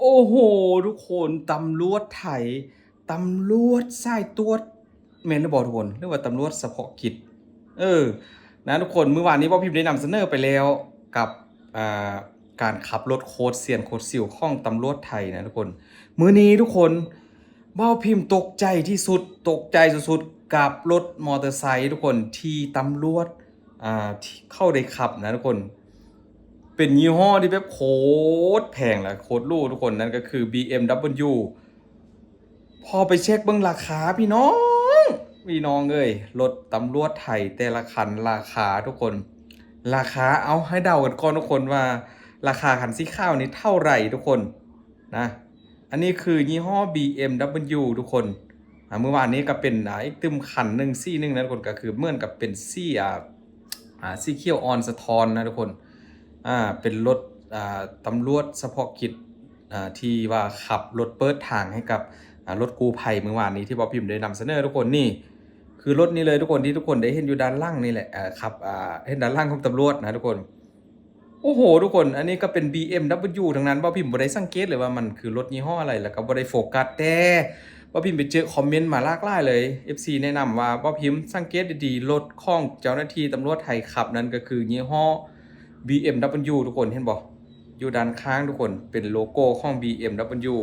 ໂອ້ໂຫ ທຸກຄົນ ຕຳຫຼວດໄທ ຕຳຫຼວດສາຍຕວດ ແມ່ນຫຼືບໍ່ທຸກຄົນ ຫຼືວ່າຕຳຫຼວດສະເພາະກິດ? ເອີ ນະທຸກຄົນ ມື້ວານນີ້ບ່າວພິມໄດ້ນຳສະເໜີໄປແລ້ວ ກັບ ອ່າ ການຂັບລົດໂຄດຊຽນໂຄດຊິວຂອງຕຳຫຼວດໄທນະທຸກຄົນ. ມື້ນີ້ທຸກຄົນ ບ່າວພິມຕົກໃຈທີ່ສຸດ ຕົກໃຈສຸດໆ ກັບລົດມໍເຕີໄຊທຸກຄົນ ທີ່ຕຳຫຼວດ ອ່າ ທີ່ເຂົາໄດ້ຂັບນະທຸກຄົນ. ເປັນຍີ່ຫໍ້ທີ່ແບບໂຄດແພງ ແລະ ໂຄດຫຼູທຸກຄົນ ນັ້ນກໍຄື ບີເອັມດັບເບິນຢູ. ພໍໄປເຊັກເບິ່ງລາຄາພີ່ນ້ອງ ພີ່ນ້ອງເອີຍ ລົດຕຳຫຼວດໄທແຕ່ລະຄັນ ລາຄາທຸກຄົນ ລາຄາ ເອົາ ໃຫ້ເດົາກັນກ່ອນທຸກຄົນວ່າ ລາຄາຄັນສີຂາວນີ້ເທົ່າໃດທຸກຄົນນະ. ອັນນີ້ຄືຍີ່ຫໍ້ ບີເອັມດັບເບິນຢູ ທຸກຄົນ. ອ່າ ມື້ວານນີ້ກໍເປັນ ອ່າ ອີກຕື່ມຄັນໜຶ່ງ ສີໜຶ່ງນະທຸກຄົນ ກໍຄືເໝືອນກັບເປັນສີ ອ່າ ອ່າ ສີຂຽວອ່ອນສະທ້ອນນະທຸກຄົນ. ອ່າ ເປັນລົດ ອ່າ ຕຳຫຼວດສະເພາະກິດ ອ່າ ທີ່ວ່າຂັບລົດເປີດທາງໃຫ້ກັບ ອ່າ ລົດກູ້ໄພ ມື້ວານນີ້ທີ່ບ່າວພິມໄດ້ນຳສະເໜີທຸກຄົນ. ນີ້ຄືລົດນີ້ເລີຍທຸກຄົນ ທີ່ທຸກຄົນໄດ້ເຫັນຢູ່ດ້ານຫຼັງນີ້ແຫຼະ ເອີ ຂັບ ອ່າ ເຫັນດ້ານຫຼັງຂອງຕຳຫຼວດນະທຸກຄົນ. ໂອ້ໂຫ ທຸກຄົນ ອັນນີ້ກໍເປັນ ບີເອັມດັບເບິນຢູ ທັງນັ້ນ ບ່າວພິມບໍ່ໄດ້ສັງເກດເລີຍວ່າມັນຄືລົດຍີ່ຫໍ້ອະໄລ ແລ້ວກໍບໍ່ໄດ້ໂຟກັສ ແຕ່ບ່າວພິມໄປເຈີຄອມເມັນມາຫຼາກຫຼາຍເລີຍ. ເອັຟຊີແນະນຳວ່າ ບ່າວພິມສັງເກດດີໆ ລົດຂອງເຈົ້າໜ້າທີ່ຕຳຫຼວດໄທຂັບນັ້ນ ກໍຄືຍີ່ຫໍ້ ບີເອັມດັບເບິນຢູ ທຸກຄົນ ເຫັນບໍ່? ຢູ່ດ້ານຂ້າງທຸກຄົນ ເປັນໂລໂກ້ຂອງ ບີເອັມດັບເບິນຢູ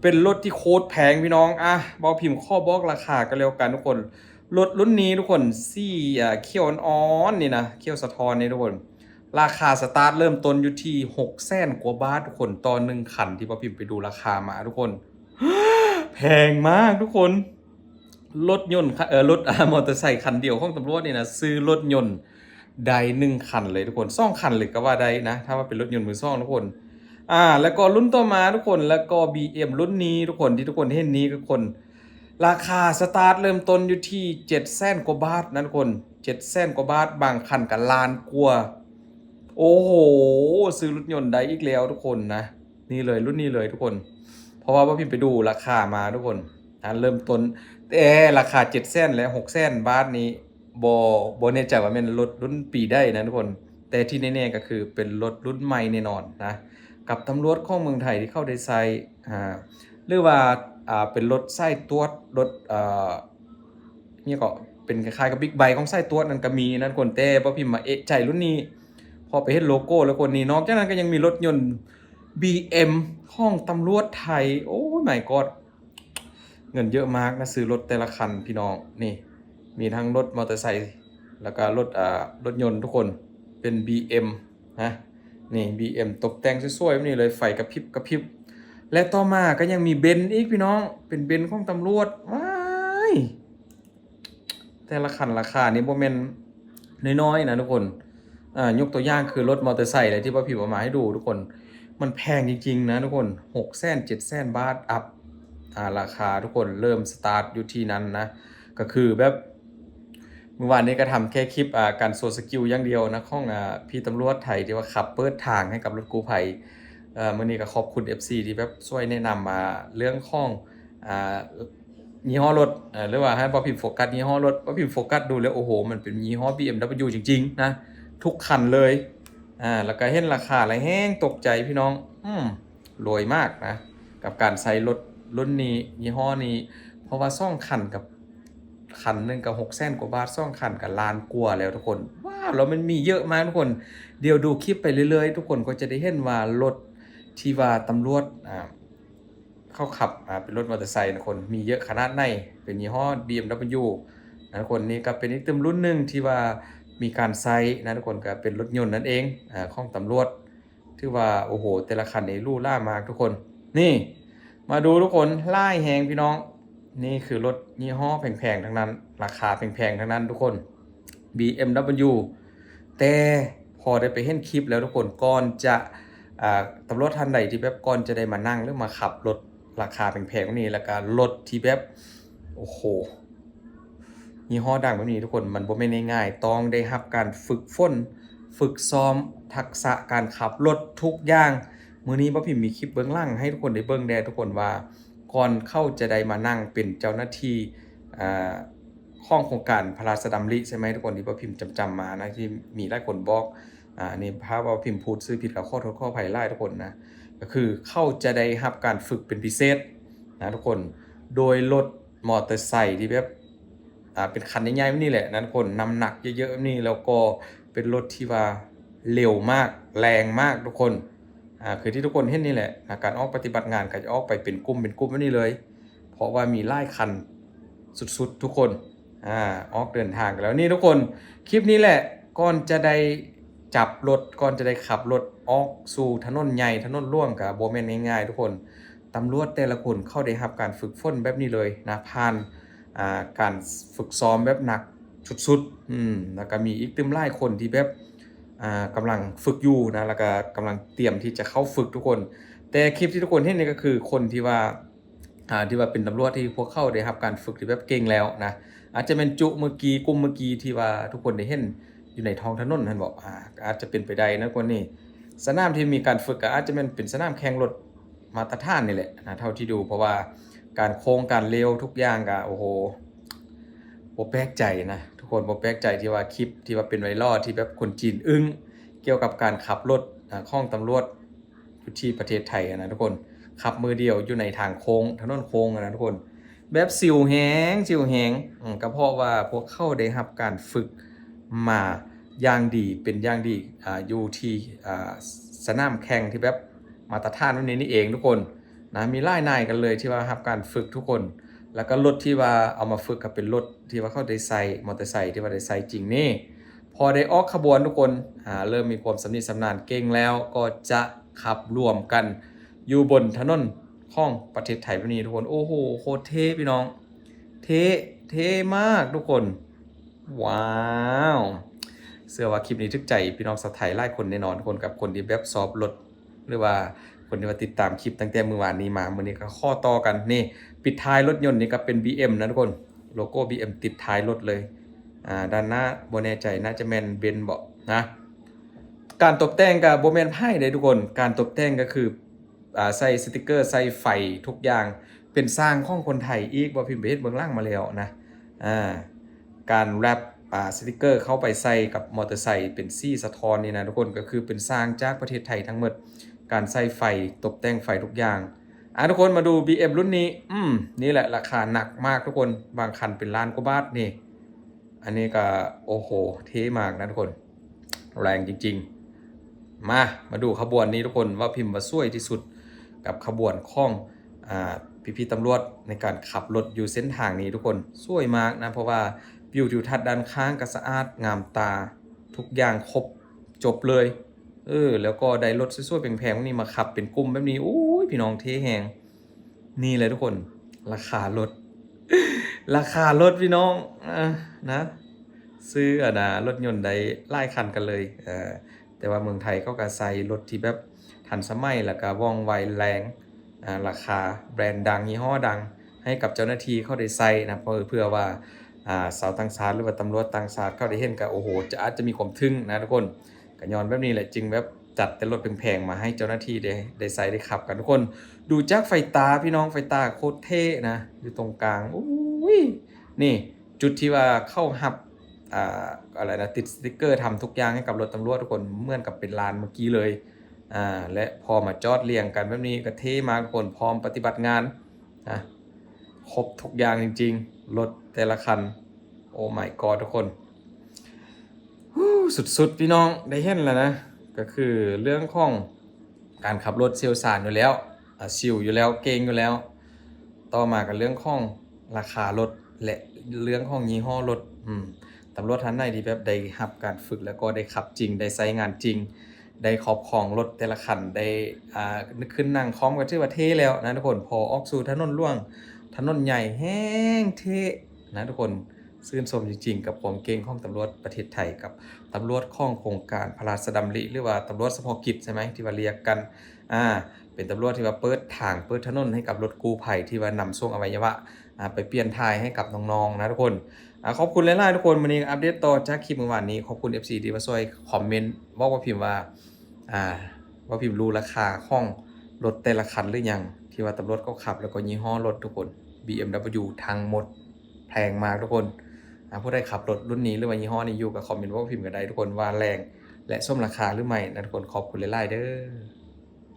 ເປັນລົດທີ່ໂຄດແພງພີ່ນ້ອງ. ອ່ະ ບ່າວພິມຂໍບອກລາຄາກໍແລ້ວກັນທຸກຄົນ. ລົດລຸ້ນນີ້ທຸກຄົນ ສີ ອ່າ ຂຽວອ່ອນໆນີ້ນະ ຂຽວສະທ້ອນນີ້ທຸກຄົນ ລາຄາສະຕາດເລີ່ມຕົ້ນຢູ່ທີ່ຫົກແສນກວ່າບາດທຸກຄົນ ຕໍ່ໜຶ່ງຄັນ ທີ່ບ່າວພິມໄປດູລາຄາມາທຸກຄົນ. ແພງມາກທຸກຄົນ ລົດຍົນ ເອີ ລົດ ອ່າ ມໍເຕີໄຊຄັນດຽວຂອງຕຳຫຼວດນີ້ນະ ຊື້ລົດຍົນໄດ້ໜຶ່ງຄັນເລີຍທຸກຄົນ ສອງຄັນເລີຍກໍວ່າໄດ້ນະ ຖ້າວ່າເປັນລົດຍົນມືສອງທຸກຄົນ. ອ່າ ແລ້ວກໍລຸ້ນຕໍ່ມາທຸກຄົນ ແລ້ວກໍ ບີເອັມລຸ້ນນີ້ທຸກຄົນ ທີ່ທຸກຄົນເຫັນນີ້ທຸກຄົນ ລາຄາສະຕາດເລີ່ມຕົ້ນຢູ່ທີ່ເຈັດແສນກວ່າບາດນະທຸກຄົນ ເຈັດແສນກວ່າບາດ ບາງຄັນກໍລ້ານກວ່າ. ໂອ້ໂຫ ຊື້ລົດຍົນໄດ້ອີກແລ້ວທຸກຄົນນະ. ນີ້ເລີຍ ລຸ້ນນີ້ເລີຍທຸກຄົນ ເພາະວ່າບ່າວພິມໄປດູລາຄາມາທຸກຄົນ ອ່າ ເລີ່ມຕົ້ນແຕ່ລາຄາເຈັດແສນ ແລະ ຫົກແສນບາດນີ້ ບໍ່ ບໍ່ແນ່ໃຈວ່າແມ່ນລົດລຸ້ນປີໃດນະທຸກຄົນ ແຕ່ທີ່ແນ່ໆກໍຄືເປັນລົດລຸ້ນໃໝ່ແນ່ນອນນະ ກັບຕຳຫຼວດຂອງເມືອງໄທທີ່ເຂົາໄດ້ໃຊ້ ອ່າ ຫຼືວ່າ ອ່າ ເປັນລົດສາຍຕວດ ລົດ ເອີ ຫຍັງເກາະ ເປັນຄ້າຍໆກັບບິກໄບຂອງສາຍຕວດນັ້ນກໍມີນະທຸກຄົນ ແຕ່ບ່າວພິມມາເອະໃຈລຸ້ນນີ້ ພໍໄປເຫັນໂລໂກ້ແລ້ວຄົນນີ້. ນອກຈາກນັ້ນກໍຍັງມີລົດຍົນ ບີເອັມຂອງຕຳຫຼວດໄທ ໂອ້ຍ ມາຍກອດ ເງິນເຍອະມາກນະ ຊື້ລົດແຕ່ລະຄັນພີ່ນ້ອງ. ນີ້ ມີທັງລົດມໍເຕີໄຊ ແລ້ວກໍລົດ ອ່າ ລົດຍົນທຸກຄົນ ເປັນ ບີເອັມ ນະ. ນີ້ ບີເອັມຕົບແຕ່ງສວຍໆແບບນີ້ເລີຍ ໄຟກະພິບກະພິບ ແລະ ຕໍ່ມາກໍຍັງມີເບັນອີກພີ່ນ້ອງ ເປັນເບັນຂອງຕຳຫຼວດ. ວ້າຍ ແຕ່ລະຄັນລາຄານີ້ບໍ່ແມ່ນນ້ອຍໆນະທຸກຄົນ. ອ່າ ຍົກຕົວຢ່າງຄືລົດມໍເຕີໄຊແຫຼະ ທີ່ບ່າວພິມເອົາມາໃຫ້ດູທຸກຄົນ ມັນແພງຈິງໆນະທຸກຄົນ ຫົກແສນ ເຈັດແສນບາດອັບ ອ່າ ລາຄາທຸກຄົນ ເລີ່ມສະຕາດຢູ່ທີ່ນັ້ນນະ. ກໍຄືແບບ ມື້ວານນີ້ກໍທຳແຄ່ຄລິບ ອ່າ ການໂຊສະກິວຢ່າງດຽວນະ ຂອງ ອ່າ ພີ່ຕຳຫຼວດໄທທີ່ວ່າຂັບເປີດທາງໃຫ້ກັບລົດກູ້ໄພ. ເອີ ມື້ນີ້ກໍຂອບຄຸນເອັຟຊີທີ່ແບບຊ່ວຍແນະນຳ ອ່າ ເລື່ອງຂອງ ອ່າ ຍີ່ຫໍ້ລົດ ເອີ ຫຼືວ່າໃຫ້ບ່າວພິມໂຟກັສຍີ່ຫໍ້ລົດ ບ່າວພິມໂຟກັສດູແລ້ວ ໂອ້ໂຫ ມັນເປັນຍີ່ຫໍ້ ບີເອັມດັບເບິນຢູ ຈິງໆນະ ທຸກຄັນເລີຍ. ອ່າ ແລ້ວກໍເຫັນລາຄາແລ້ວແຮງຕົກໃຈພີ່ນ້ອງ ອືມ ລວຍມາກນະ ກັບການໃຊ້ລົດລຸ້ນນີ້ ຍີ່ຫໍ້ນີ້ ເພາະວ່າສອງຄັນກັບ ຄັນໜຶ່ງກໍຫົກແສນກວ່າບາດ ສອງຄັນກໍລ້ານກວ່າແລ້ວທຸກຄົນ. ວ້າວ ແລ້ວມັນມີເຍອະມາກທຸກຄົນ ດຽວດູຄລິບໄປເລື້ອຍໆ ທຸກຄົນກໍຈະໄດ້ເຫັນວ່າລົດທີ່ວ່າຕຳຫຼວດ ອ່າ ເຂົາຂັບ ອ່າ ເປັນລົດມໍເຕີໄຊນະທຸກຄົນ ມີເຍອະຂະໜາດໃດ ເປັນຍີ່ຫໍ້ ບີເອັມດັບເບິນຢູ ນະທຸກຄົນ. ນີ້ກໍເປັນອີກຕື່ມລຸ້ນໜຶ່ງທີ່ວ່າມີການໃຊ້ນະທຸກຄົນ ກໍເປັນລົດຍົນນັ້ນເອງ ອ່າ ຂອງຕຳຫຼວດ. ຖືວ່າ ໂອ້ໂຫ ແຕ່ລະຄັນນີ້ຫຼູຫຼາມາກທຸກຄົນ. ນີ້ ມາດູທຸກຄົນ ຫຼາຍແຮງພີ່ນ້ອງ. ນີ້ຄືລົດຍີ່ຫໍ້ແພງໆທັງນັ້ນ ລາຄາແພງໆທັງນັ້ນທຸກຄົນ ບີເອັມດັບເບິນຢູ. ແຕ່ພໍໄດ້ໄປເຫັນຄລິບແລ້ວທຸກຄົນ ກ່ອນຈະ ອ່າ ຕຳຫຼວດທ່ານໃດທີ່ແບບກ່ອນຈະໄດ້ມານັ່ງ ຫຼື ມາຂັບລົດລາຄາແພງໆແບບນີ້ ແລ້ວກະລົດທີ່ແບບ ໂອ້ໂຫ ຍີ່ຫໍ້ດັງແບບນີ້ທຸກຄົນ ມັນບໍ່ແມ່ນງ່າຍໆ ຕ້ອງໄດ້ຮັບການຝຶກຝົນ ຝຶກຊ້ອມທັກສະການຂັບລົດທຸກຢ່າງ. ມື້ນີ້ບ່າວພິມມີຄລິບເບື້ອງຫຼັງໃຫ້ທຸກຄົນໄດ້ເບິ່ງແດ່ທຸກຄົນວ່າ ກ່ອນເຂົາຈະໄດ້ມານັ່ງເປັນເຈົ້າໜ້າທີ່ ອ່າ ຂອງໂຄງການພະລາຊະດຳລິ ໃຊ່ໄໝທຸກຄົນ ທີ່ບ່າວພິມຈຳໆມານະ ທີ່ມີຫຼາຍຄົນບອກ ອ່າ ອັນນີ້ຖ້າວ່າພິມພູດຊື່ຜິດກໍຂໍໂທດຂໍອະໄພຫຼາຍທຸກຄົນນະ. ກໍຄືເຂົາຈະໄດ້ຮັບການຝຶກເປັນພິເສດນະທຸກຄົນ ໂດຍລົດມໍເຕີໄຊທີ່ແບບ ອ່າ ເປັນຄັນໃຫຍ່ໆແບບນີ້ແຫຼະນະທຸກຄົນ ນ້ຳໜັກເຍີະໆແບບນີ້ ແລ້ວກໍເປັນລົດທີ່ວ່າເລັວມາກ ແຮງມາກທຸກຄົນ ອ່າ ຄືທີ່ທຸກຄົນເຫັນນີ້ແຫຼະນະ ການອອກປະຕິບັດງານກໍຈະອອກໄປເປັນກຸ່ມເປັນກຸ່ມແບບນີ້ເລີຍ ເພາະວ່າມີຫຼາຍຄັນສຸດໆທຸກຄົນ ອ່າ ອອກເດີນທາງກັນແລ້ວ ນີ້ທຸກຄົນ ຄລິບນີ້ແຫຼະ ກ່ອນຈະໄດ້ຈັບລົດ ກ່ອນຈະໄດ້ຂັບລົດອອກສູ່ຖະໜົນໃຫຍ່ ຖະໜົນຫຼວງ ກໍບໍ່ແມ່ນງ່າຍໆທຸກຄົນ ຕຳຫຼວດແຕ່ລະຄົນເຂົາໄດ້ຮັບການຝຶກຝົນແບບນີ້ເລີຍນະ ຜ່ານ ອ່າ ການຝຶກຊ້ອມແບບໜັກສຸດໆ ອືມ ແລ້ວກໍມີອີກຕື່ມຫຼາຍຄົນທີ່ແບບ ອ່າ ກຳລັງຝຶກຢູ່ນະ ແລ້ວກໍກຳລັງຕຽມທີ່ຈະເຂົ້າຝຶກທຸກຄົນ ແຕ່ຄລິບທີ່ທຸກຄົນເຫັນນີ້ກໍຄືຄົນທີ່ວ່າ ອ່າ ທີ່ວ່າເປັນຕຳຫຼວດທີ່ພວກເຂົາໄດ້ຮັບການຝຶກທີ່ແບບເກັ່ງແລ້ວນະ ອາດຈະແມ່ນຈຸເມື່ອກີ້ ກຸ່ມເມື່ອກີ້ທີ່ວ່າທຸກຄົນໄດ້ເຫັນຢູ່ໃນທ້ອງຖະໜົນຫັ້ນບໍ ອາ ອາດຈະເປັນໄປໄດ້ນະ ກ່ອນນີ້ ສະໜາມທີ່ມີການຝຶກກໍອາດຈະແມ່ນເປັນສະໜາມແຂ່ງລົດມາດຕະຖານນີ້ແຫຼະນະ ເທົ່າທີ່ດູ ເພາະວ່າການໂຄ້ງ ການເລວ ທຸກຢ່າງກໍ ໂອ້ໂຫ ບໍ່ແປກໃຈນະທຸກຄົນ ບໍ່ແປກໃຈທີ່ວ່າຄລິບທີ່ວ່າເປັນໄວຣັລທີ່ແບບຄົນຈີນອຶ້ງ ກ່ຽວກັບການຂັບລົດ ອາ ຂອງຕຳຫຼວດ ຢູ່ທີ່ປະເທດໄທຫັ້ນນະທຸກຄົນ ຂັບມືດຽວຢູ່ໃນທາງໂຄ້ງ ຖະໜົນໂຄ້ງຫັ້ນນະທຸກຄົນ ແບບຊິວແຮງ ຊິວແຮງ ອືມ ກໍເພາະວ່າພວກເຂົາໄດ້ຮັບການຝຶກມາຢ່າງດີ ເປັນຢ່າງດີ ອ່າ ຢູ່ທີ່ ອ່າ ສະໜາມແຂ່ງທີ່ແບບມາດຕະຖານແບບນີ້ນີ້ເອງທຸກຄົນນະ ມີຫຼາຍນາຍກັນເລີຍທີ່ວ່າຮັບການຝຶກທຸກຄົນ ແລ້ວກໍລົດທີ່ວ່າເອົາມາຝຶກກໍເປັນລົດທີ່ວ່າເຂົາໄດ້ໃຊ້ ມໍເຕີໄຊທີ່ວ່າໄດ້ໃຊ້ຈິງນີ້ ພໍໄດ້ອອກຂະບວນທຸກຄົນ ອ່າ ເລີ່ມມີຄວາມຊຳນິຊຳນານເກັ່ງແລ້ວ ກໍຈະຂັບລວມກັນຢູ່ບົນຖະໜົນຂອງປະເທດໄທແບບນີ້ທຸກຄົນ ໂອ້ໂຫ ໂຄດເທ່ພີ່ນ້ອງ ເທ່ ເທ່ມາກທຸກຄົນ ວ້າວ ເຊື່ອວ່າຄລິບນີ້ຖືກໃຈພີ່ນ້ອງຊາວໄທຫຼາຍຄົນແນ່ນອນທຸກຄົນ ກັບຄົນທີ່ແບບຊອບລົດ ຫຼືວ່າຄົນທີ່ວ່າຕິດຕາມຄລິບຕັ້ງແຕ່ມື້ວານນີ້ມາ ມື້ນີ້ກໍຂໍຕໍ່ກັນ ນີ້ ປິດທ້າຍລົດຍົນນີ້ກໍເປັນບີເອັມນະທຸກຄົນ ໂລໂກ້ບີເອັມຕິດທ້າຍລົດເລີຍ ອ່າ ດ້ານໜ້າບໍ່ແນ່ໃຈ ໜ້າຈະແມ່ນເບັນບໍນະ ການຕົບແຕ່ງກໍບໍ່ແມ່ນໃຜເດ້ທຸກຄົນ ການຕົບແຕ່ງກໍຄື ອ່າ ໃສ່ສະຕິກເກີ ໃສ່ໄຟ ທຸກຢ່າງເປັນຊ່າງຂອງຄົນໄທອີກ ບໍ່ພິມໄປເຮັດເບື້ອງຫຼັງມາແລ້ວນະ ອ່າ ການແຣັບ ອ່າ ສະຕິກເກີເຂົ້າໄປໃສ່ກັບມໍເຕີໄຊເປັນສີສະທ້ອນນີ້ນະທຸກຄົນ ກໍຄືເປັນຊ່າງຈາກປະເທດໄທທັງໝົດ ການໃສ່ໄຟ ຕົບແຕ່ງໄຟທຸກຢ່າງ ອ່າ ທຸກຄົນມາດູບີເອັມລຸ້ນນີ້ ອືມ ນີ້ແຫຼະລາຄາໜັກມາກທຸກຄົນ ບາງຄັນເປັນລ້ານກວ່າບາດນີ້ ອັນນີ້ກໍ ໂອ້ໂຫ ເທ່ມາກນະທຸກຄົນ ແຮງຈິງໆ ມາ ມາດູຂະບວນນີ້ທຸກຄົນ ວ່າພິມວ່າສວຍທີ່ສຸດກັບຂະບວນຂອງ ອ່າ ພີ່ໆຕຳຫຼວດໃນການຂັບລົດຢູ່ເສັ້ນທາງນີ້ທຸກຄົນ ສວຍມາກນະ ເພາະວ່າວິວທິວທັດດ້ານຂ້າງກໍສະອາດງາມຕາ ທຸກຢ່າງຄົບຈົບເລີຍ ເອີ ແລ້ວກໍໄດ້ລົດສວຍໆແພງໆນີ້ມາຂັບເປັນກຸ່ມແບບນີ້ ໂອ້ຍ ພີ່ນ້ອງ ເທ່ແຮງ. ນີ້ແຫຼະທຸກຄົນ ລາຄາລົດ ລາຄາລົດພີ່ນ້ອງ ອ່າ ນະ ຊື້ອັນນ່າລົດຍົນໄດ້ຫຼາຍຄັນກັນເລີຍ ເອີ ແຕ່ວ່າເມືອງໄທເຂົາກໍໃສ່ລົດທີ່ແບບທັນສະໄໝ ແລ້ວກໍວ່ອງໄວແຮງ ອ່າ ລາຄາ ແບຣນດັງ ຍີ່ຫໍ້ດັງ ໃຫ້ກັບເຈົ້າໜ້າທີ່ເຂົາໄດ້ໃຊ້ນະ ເພື່ອ ເພື່ອວ່າ ອ່າ ຊາວຕ່າງຊາດ ຫຼືວ່າຕຳຫຼວດຕ່າງຊາດເຂົາໄດ້ເຫັນກໍ ໂອ້ໂຫ ຈະ ອາດຈະມີຄວາມທຶ່ງນະທຸກຄົນ. ກໍຍ້ອນແບບນີ້ແຫຼະ ຈຶ່ງແບບຈັດແຕ່ລົດແພງໆມາໃຫ້ເຈົ້າໜ້າທີ່ໄດ້ ໄດ້ໃຊ້ໄດ້ຂັບກັນທຸກຄົນ. ດູຈາກໄຟຕາພີ່ນ້ອງ ໄຟຕາໂຄດເທ່ນະ ຢູ່ຕົງກາງ ໂອ້ຍ ນີ້ຈຸດທີ່ວ່າເຂົາຮັບ ອ່າ ອະໄລນະ ຕິດສະຕິກເກີ ທຳທຸກຢ່າງໃຫ້ກັບລົດຕຳຫຼວດທຸກຄົນ ເໝືອນກັບເປັນລານເມື່ອກີ້ເລີຍ ອ່າ ແລະ ພໍມາຈອດລຽງກັນແບບນີ້ກໍເທ່ມາກທຸກຄົນ ພ້ອມປະຕິບັດງານ ອ່າ ຄົບທຸກຢ່າງຈິງໆ ລົດແຕ່ລະຄັນ Oh my god ທຸກຄົນ ຫູ ສຸດໆ ພີ່ນ້ອງ ໄດ້ເຫັນແລ້ວນະ ກໍຄືເລື່ອງຂອງການຂັບລົດຊ່ຽວຊານຢູ່ແລ້ວ ອ່າ ຊິວຢູ່ແລ້ວ ເກັ່ງຢູ່ແລ້ວ ຕໍ່ມາກໍເລື່ອງຂອງລາຄາລົດ ແລະ ເລື່ອງຂອງຍີ່ຫໍ້ລົດ ອືມ ຕຳຫຼວດທ່ານໃດທີ່ແບບໄດ້ຮັບການຝຶກ ແລ້ວກໍໄດ້ຂັບຈິງ ໄດ້ໃຊ້ງານຈິງ ໄດ້ຄອບຄອງລົດແຕ່ລະຄັນ ໄດ້ ອ່າ ຂຶ້ນນັ່ງຄອມ ກໍຖືວ່າເທ່ແລ້ວນະທຸກຄົນ ພໍອອກສູ່ຖະໜົນຫຼວງ ຖະໜົນໃຫຍ່ ແຮງເທ່ນະທຸກຄົນ. ຊື່ນຊົມຈິງໆ ກັບຄວາມເກັ່ງຂອງຕຳຫຼວດປະເທດໄທ ກັບຕຳຫຼວດຂອງໂຄງການພະລາຊະດຳລິ ຫຼືວ່າຕຳຫຼວດສະເພາະກິດໃຊ່ໄໝ ທີ່ວ່າລຽກກັນ ອ່າ ເປັນຕຳຫຼວດທີ່ວ່າເປີດທາງ ເປີດຖະໜົນໃຫ້ກັບລົດກູ້ໄພ ທີ່ວ່ານຳສົ່ງອະໄວຍະວະ ອ່າ ໄປປ່ຽນຖ່າຍໃຫ້ກັບນ້ອງໆນະທຸກຄົນ. ອ່າ ຂອບຄຸນຫຼາຍໆທຸກຄົນ ມື້ນີ້ອັບເດດຕໍ່ຈາກຄລິບມື້ວານນີ້ ຂອບຄຸນເອັຟຊີທີ່ມາຊ່ວຍຄອມເມັນເວົ້າກັບພິມວ່າ ອ່າ ວ່າພິມຮູ້ລາຄາຂອງລົດແຕ່ລະຄັນຫຼືຍັງ ທີ່ວ່າຕຳຫຼວດເຂົາຂັບ ແລ້ວກໍຍີ່ຫໍ້ລົດທຸກຄົນ ບີເອັມດັບເບິນຢູ ທັງໝົດ ແພງມາກທຸກຄົນ. ອ່າ ຜູ້ໃດຂັບລົດລຸ້ນນີ້ ຫຼືວ່າຍີ່ຫໍ້ນີ້ຢູ່ ກໍຄອມເມັນເວົ້າພິມກັນໄດ້ທຸກຄົນ ວ່າແຮງ ແລະ ສົມລາຄາຫຼືໄໝນະທຸກຄົນ. ຂອບຄຸນຫຼາຍໆເດີ້.